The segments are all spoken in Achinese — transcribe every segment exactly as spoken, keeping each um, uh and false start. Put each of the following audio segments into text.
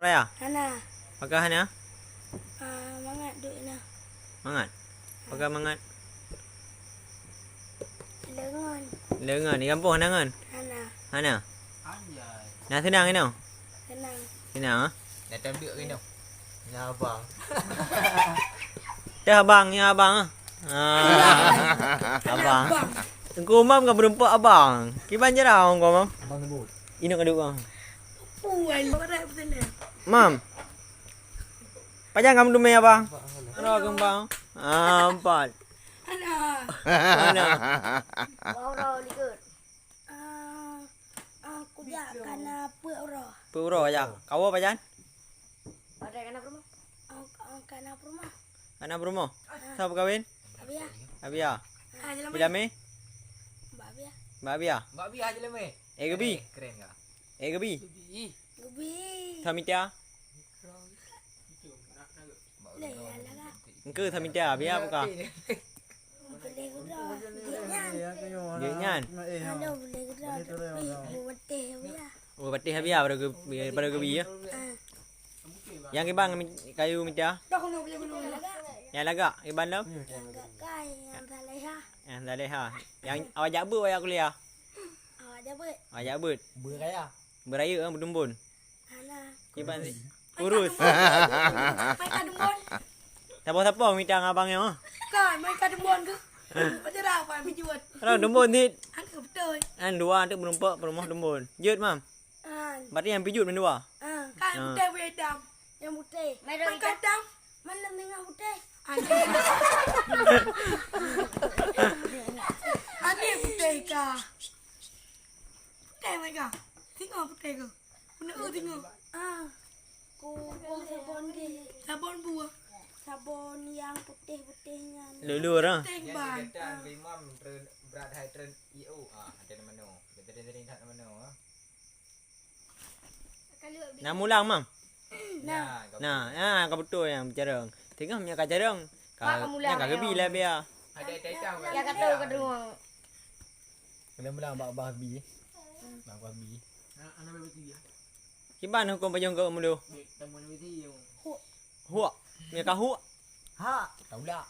Raya? Hana. Pakon hana? Ah, mangat duek na. Mangat? Pakon mangat? Leungon. Leungon. Di gampông hana ngon? Hana. Hana? Na seunang inoe? Seunang. Seunang, ah? Datang duek inoe. Nya abang. Teuh abang, nya abang, ah. Ah. Abang. Teungku Umam ka meurumpok abang. Kiban cara Teungku Umam? Abang sebut. Inoe ka duek, ah. Puai, barat beutôi. Mam. Pajan kamu dumé, Abang? Empat. Uroe keumbang. Ah, empat. Alah. Mana? Uroe likot. Ah, ah, kujak kana peuet uroe. Peuet uroe aja. Kawo pajan? Ada kana peurumoh. Ah, ah, kana peurumoh. Kana peurumoh. Ah. Siapa kawin? Abia. Abia. Ah, jelama. Bilame? Mbak Abia. Mbak Abia. Mbak Abia jelama. Eh, Gebi. Keren, keren, Kak. Eh, Gebi. Gebi. Gebi. Samita. Lé, alah, Kak. Engke Samita, Abia buka. Boleh gura. Dia nyan. Dia nyan. Aduh, boleh gura. Tapi, bu beutih, Abia. Oh, beutih Abia, baru ke, baru Gebi, ya? Ah. Yang kiban mi-, kayu Mita? Yang lagak. Yang lagak, kiban lom? Yang gakai, yang saleha. Yang saleha. Yang awak jak beuet, awak kuliah? Awak jak beuet. Awak jak beuet. Beuraya. Beuraya, eh, beudumbon. Alah. Kiban si. Urus. Main ka dumbon. Sapo-sapo Mita ngon abang nyoe? Kan, main ka dumbon ke? Macam apa, bijut? Kalau dumbon ni. Angka betul. Kan dua tu menumpuk, perumoh dumbon. Jeuet, Mam? Ah. Berarti yang pijut mandua? Ah. Kan putih, putih hitam. Yang putih. Merah hitam. Hitam. Mana tengah putih? Ada. Ada putih kah? Putih mereka. Tengok putih ke? Guna e tengok. Ah. Ku buang sabon di. Sabon buah. Sabon yang putih-putih nyan. Lulu orang. Putih ban. Yang kata Imam tren, berat hai tren I O. Ah, ada nama no. Kita ada tadi tak nama no, ah. Nah, mulang, Mam. Nah. Nah, nah, ka beutôi nyang carông. Tengok nyan ka carông. Ka, nyan ka geubi lah, Bia. Ya, ka tahu ka deungoe. Kena mulang bak Bah Bi. Bak Bah Bi. Kiban huköm pajoh keu mulo? Huok. Nyan ka huok. Ha, taula.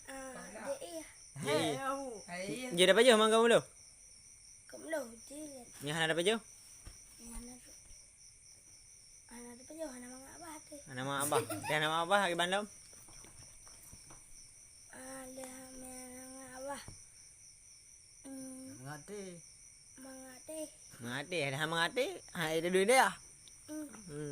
Ah, jadi. Jadi. Jadi apa je mangga mulo? Keumeuleuh jeuet. Nyan hana tapajoh? Nyan hana, hana tapajoh, hana mangat abah teuh. Hana mangat abah. Teuh hana mangat abah, kiban lom? Ah, lheueh mangat abah. Hmm. Mangat teuh. Mangat teuh. Mangat teuh, hana mangat teuh. Ha, itu duit dia. Hmm. Hmm.